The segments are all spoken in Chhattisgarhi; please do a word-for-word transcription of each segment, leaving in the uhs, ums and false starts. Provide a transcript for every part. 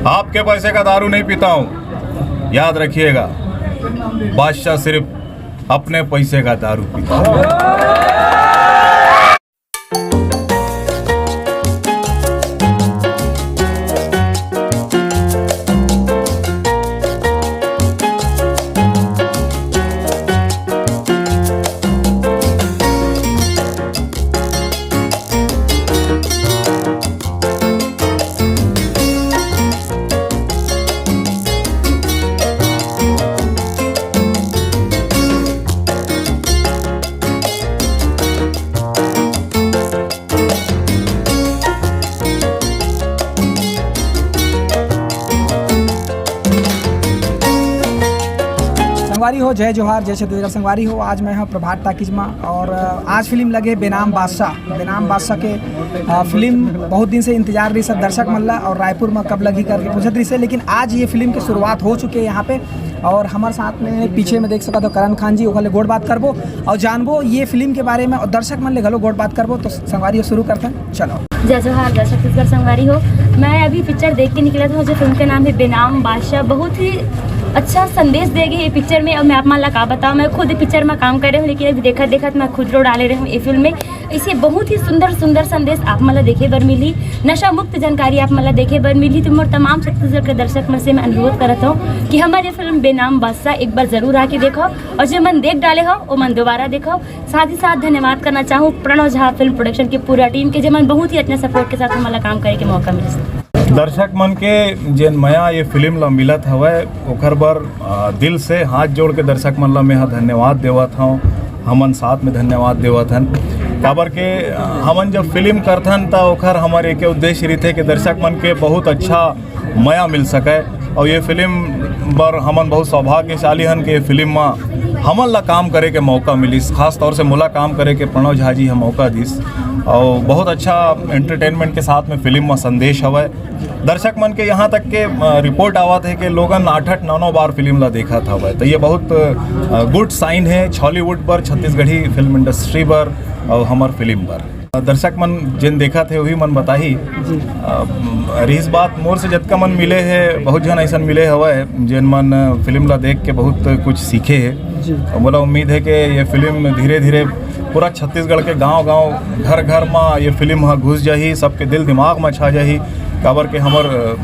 आपके पैसे का दारू नहीं पीता हूँ, याद रखिएगा, बादशाह सिर्फ अपने पैसे का दारू पीता हूँ। संगवारी हो, जय जोहार, जय छत्तीसगढ़। संगवारी हो, आज मैं हूँ प्रभात टाकीज में और, अ, आज फिल्म लगे बेनाम बादशाह। बेनाम बादशाह के, अ, फिल्म बहुत दिन से इंतजार रही सब दर्शक मन ला, और रायपुर में कब लगी करके पूछत रही से, लेकिन आज ये फिल्म की शुरुआत हो चुकी है यहाँ पे। और हमारे साथ में पीछे में देख सकते हो करण खान जी, ओकर ले गोठ बात करबो और जानबो ये फिल्म के बारे में, और दर्शक मन ले घलो गोठ बात करबो। तो संगवारी हो, शुरू करते हैं, चलो। जय जोहार, जय छत्तीसगढ़। संगवारी हो, मैं अभी पिक्चर देख के निकला था, जो फिल्म का नाम है बेनाम बादशाह। बहुत ही अच्छा संदेश दे गए ये पिक्चर में। और मैं आप मन ला का बताऊँ, मैं खुद पिक्चर में काम करे हूँ, लेकिन अभी देखत देखत मैं खुद रो डाले रहे हूँ ये फिल्म में। इसे बहुत ही सुंदर सुंदर संदेश आप मन ला देखे बर मिली, नशा मुक्त जानकारी आप मन ला देखे बर मिली। तो मोर तमाम छत्तीसगढ़ के दर्शक मन से मैं अनुरोध करत हूँ कि हमारे फिल्म बेनाम बादशाह एक बार जरूर आके देखो, और जो मन देख डाले हो, वो मन दोबारा देखो। साथ ही साथ धन्यवाद करना चाहूँ प्रणव झा फिल्म प्रोडक्शन की पूरा टीम के, जेमन बहुत ही अच्छा सपोर्ट के साथ हमला काम करे के मौका मिलिस। दर्शक मन के जेन मया ये फिल्म ला मिलत हवय, ओकर बर, अ, दिल से हाथ जोड़ के दर्शक मन ला मैं हा धन्यवाद देवत हौं। हमन साथ में धन्यवाद देवत हन, काबर के, अ, हमन जब फिल्म करथन, त ओकर हमर एक उद्देश्य रहिथे कि दर्शक मन के बहुत अच्छा मया मिल सके। और ये फिल्म बर हमन बहुत सौभाग्यशाली हन कि ये फिल्म में हमन ला काम करे के मौका मिलिस, खास तौर से मोला काम करे के प्रणव झा जी ह मौका दिस। और बहुत अच्छा एंटरटेनमेंट के साथ में फिल्म में संदेश हवय। दर्शक मन के यहाँ तक के, अ, रिपोर्ट आवत है कि लोगन आठ आठ नौ नौ बार फिल्म ला देखत हवय, तो ये बहुत, अ, गुड साइन है छॉलीवुड पर, छत्तीसगढ़ी फिल्म इंडस्ट्री पर और हमर फिल्म पर। दर्शक मन जेन देखत हे, वही मन बताही। जी। अ, रहीस बात, मोर से जतका मन मिले हे, बहुत झन अइसन मिले हवय, जेन मन फिल्म ला देख के बहुत कुछ सीखे हे। जी। अउ मोला उम्मीद हे कि ये फिल्म धीरे-धीरे पूरा छत्तीसगढ़ के गांव-गांव, घर-घर म ये फिल्म ह घुस जाही, सबके दिल दिमाग म छा जाही, काबर के हमर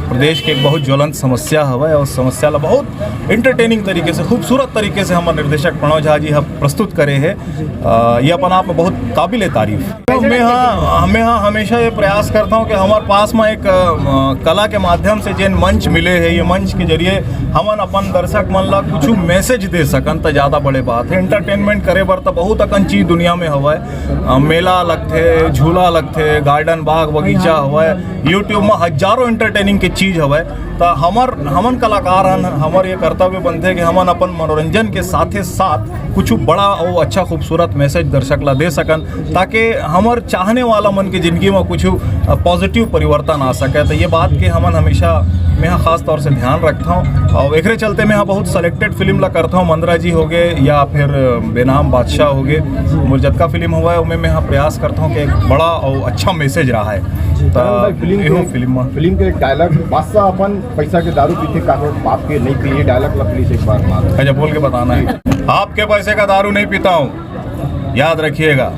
प्रदेश के एक बहुत ज्वलंत समस्या हवय, अउ समस्या ला बहुत एंटरटेनिंग तरीके से, खूबसूरत तरीके से हमर निर्देशक प्रणव झा जी ह प्रस्तुत करे हे। जी। अ, ये अपन आप में बहुत काबिल तारीफ। मैं हा, मैं हा हमेशा ये प्रयास करता हूँ कि हमारे पास में एक, अ, कला के माध्यम से जेन मंच मिले है, ये मंच के जरिए हमन अपन दर्शक मन ला कुछ मैसेज दे सकन, त ज़्यादा बड़े बात है। एंटरटेनमेंट करे बर त बहुत अकन चीज दुनिया में हवय, अ, मेला लगथे, झूला लगथे, गार्डन, बाग बगीचा हवय, YouTube में हजारों एंटरटेनिंग के चीज हवय। त हमर, हमन कलाकार हन, हमर ये कर्तव्य बनथे कि हमन अपन मनोरंजन के साथे साथ कुछ बड़ा और अच्छा खूबसूरत मैसेज दर्शक ला दे सकन, ताकि हमर चाहने वाला मन के जिंदगी में कुछ, अ, पॉजिटिव परिवर्तन आ सके। तो ये बात के हमन हमेशा मैं हा खास तौर से ध्यान रखता हूँ, और एकरे चलते मैं हा बहुत सिलेक्टेड फिल्म ला करता हूँ। मंदरा जी हो गए या फिर बेनाम बादशाह हो गए, मोर जतका फिल्म हुआ है, उनमें मैं हा प्रयास करता हूँ कि एक बड़ा और अच्छा मैसेज रहा है। जी, तो करण भाई, फिल्म इहो के, फिल्म में फिल्म के एक डायलॉग, "बादशाह अपन पैसा के दारू पीथे, काकरो बाप के नहीं पी।" ये डायलॉग ला प्लीज एक बार मार। अच्छा, बोल के बताना है। आपके पैसे का दारू नहीं पीता हूँ, याद रखिएगा,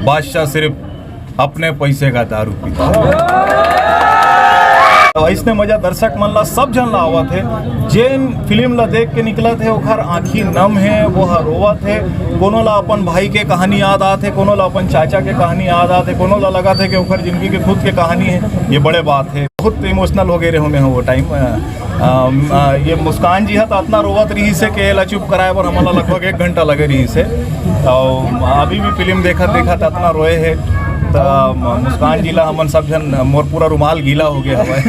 बादशाह सिर्फ अपने पैसे का दारू पीता हूँ। तो अइसने मजा दर्शक मन ला, सब झन ला आवत हे। जेन फिल्म ला देख के निकलत हे, ओखर आँखी नम हे, वो ह रोवत हे। कोनो ला अपन भाई के कहानी याद आत हे, कोनो ला अपन चाचा के कहानी याद आत हे, कोनो ला लगत हे कि ओखर जिंदगी के खुद के कहानी है। ये बड़े बात है। बहुत इमोशनल हो गए रहे हूँ मैं वो टाइम। अम, अ, ये मुस्कान जी ह त अतना रोवत रहिस हे कि एला चुप कराए बर हमन ला लगभग एक घंटा लगे रहिस हे। अउ अभी भी फिल्म देखत देखत अतना रोए हे। त, अम, मुस्कान जी ला हमन सब झन, मोर पूरा रुमाल गीला हो गया हवय।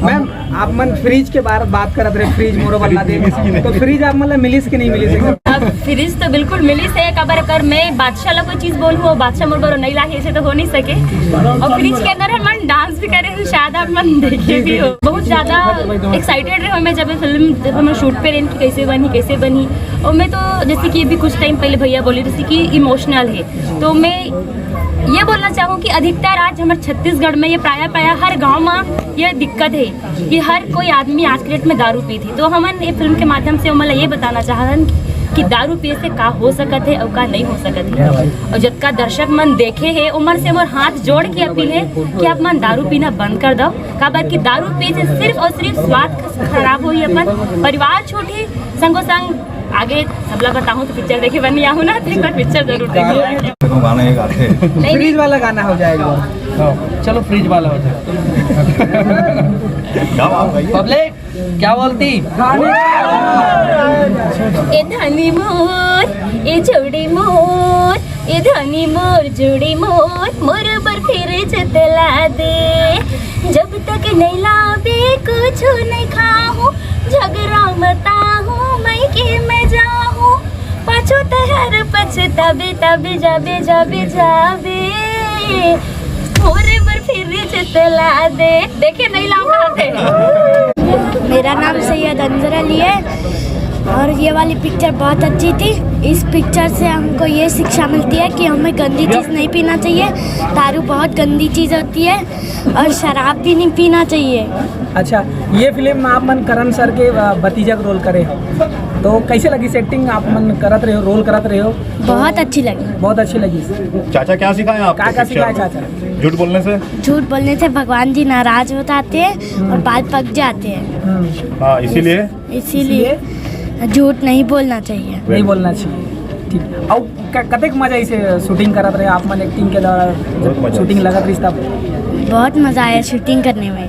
मैम, आप मन फ्रिज के बारे बात करत रहे, फ्रिज मोरो बल्ला दे। तो फ्रिज आप मन ला मिलिस कि नहीं मिलिस? अब फ्रिज तो बिल्कुल मिलिस हे, काबर अगर मैं बादशाह ला कोई चीज बोलहूँ अउ बादशाह मोर बर नइ लाही, अइसे तो हो नइ सके। अउ फ्रिज के अंदर हमन डांस भी करे हन, शायद आप मन देखे भी हो। बहुत ज्यादा एक्साइटेड रहेंव मैं, जब ये फिल्म, जब हमन शूट पे रहेन कि कइसे बनही, कइसे बनही। अउ मैं तो, जइसे कि अभी कुछ टाइम पहले भैया बोले, जइसे कि इमोशनल हे, तो मैं ये बोलना चाहूँ कि अधिकतर आज हमर छत्तीसगढ़ में ये प्रायः, प्रायः हर गाँव में ये दिक्कत हे कि हर कोई आदमी आज के डेट में दारू पीत हे। तो हमन ये फिल्म के माध्यम से ओमन ला ये बताना चाहत हन कि दारू पिए से का हो सकत हे अउ का नइ हो सकत हे। अउ जतका दर्शक मन देखे हे, ओमन से मोर हाथ जोड़ के अपील हे कि आप मन दारू पीना बंद कर दव, काबर कि दारू पिए से सिर्फ अउ सिर्फ स्वास्थ्य खराब होही, अपन परिवार छूटही, संगो संग आगे सबला बताहूँ तो पिक्चर देखे बर नइ आहूँ ना, तो एक बार पिक्चर जरूर देखो। देखो, गाना एक आथे। नहीं, फ्रिज वाला गाना हो जाए एक बार। हाँ, चलो फ्रिज वाला हो जाए। क्या बात है? पब्लिक क्या बोलती? ए धनी मोर, ए जोड़ी मोर, ए धनी मोर जोड़ी मोर, मोर बर फ्रिज तला दे। जब तक नइ लाबे कुछु नइ खाहूँ, झगरा मताहूँ मइके में जाहूँ। पाछू तैयार पछताबे, तबे जाबे, जाबे, जाबे। मोरे बर फ्रिज तला दे। देखे, नइ लावत हे। मेरा नाम सैयद अंजर अली है और ये वाली पिक्चर बहुत अच्छी थी। इस पिक्चर से हमको ये शिक्षा मिलती है कि हमें गंदी चीज़ नहीं पीना चाहिए। दारू बहुत गंदी चीज़ होती है और शराब भी नहीं पीना चाहिए। अच्छा, ये फिल्म में आप मन करण सर के, अ, भतीजा के रोल करे हो, तो कइसे लगिस एक्टिंग? आप मन करत रहे हो, रोल करत रहे हो? बहुत अच्छी लगी। बहुत अच्छी लगिस। चाचा, क्या सिखाया आपको का, का पिक्चर सिखाया में? चाचा? झूठ बोलने से? झूठ बोलने से भगवान जी नाराज हो जाते हैं और बाल पक जाते हैं। हम्म। हाँ, इसीलिए? इसीलिए झूठ नहीं बोलना चाहिए। नहीं बोलना चाहिए। ठीक। अउ क-, कतेक मजा इसे शूटिंग करत रहे आप मन, एक्टिंग के दौरान? बहुत मजा शूटिंग आया। लगत रहिस तब? बहुत मजा आया शूटिंग करने में।